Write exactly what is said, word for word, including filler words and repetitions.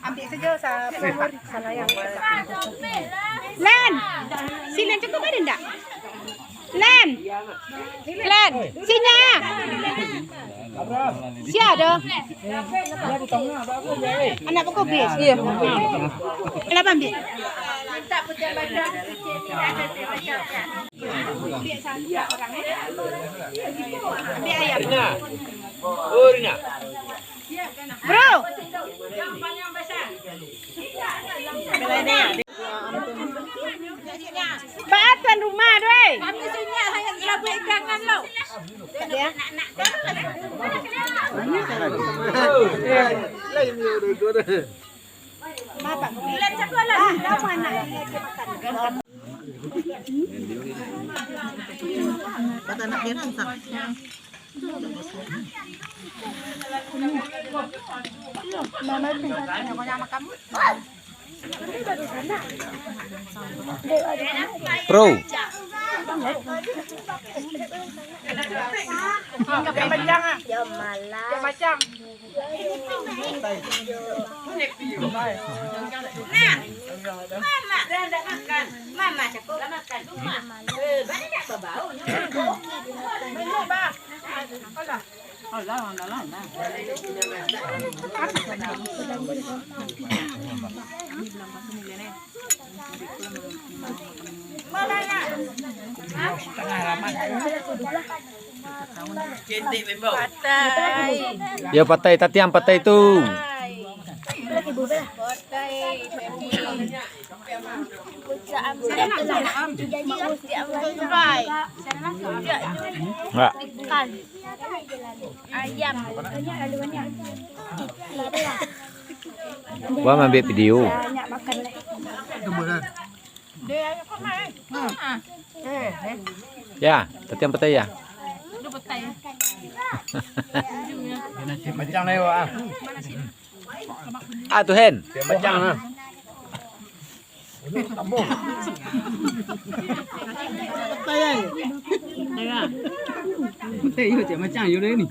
Ambiak sajo sa-, salayang. Len, si Len cukup ado ndak? Len, Len, sinya. Sia ado. Anak bakubis. Iyo. Kenapa ambiak? Bro. Baa tuan rumah tu, eh? Pro. Nah, mama, mama cakap lah makan. Eh, banyak babau nyo. Banyak, bah. Alah. Alah, alah, alah. Mana, nak? Patai. Yo, patai, tatiang patai tu. Patai. Enggak. Ayam. Gua ambil video. Ya, tatiang patai ya. Macam ni, Wak. Ah, tu, Hen. Macam, ah. Iyo, cak macam iyo dah ni.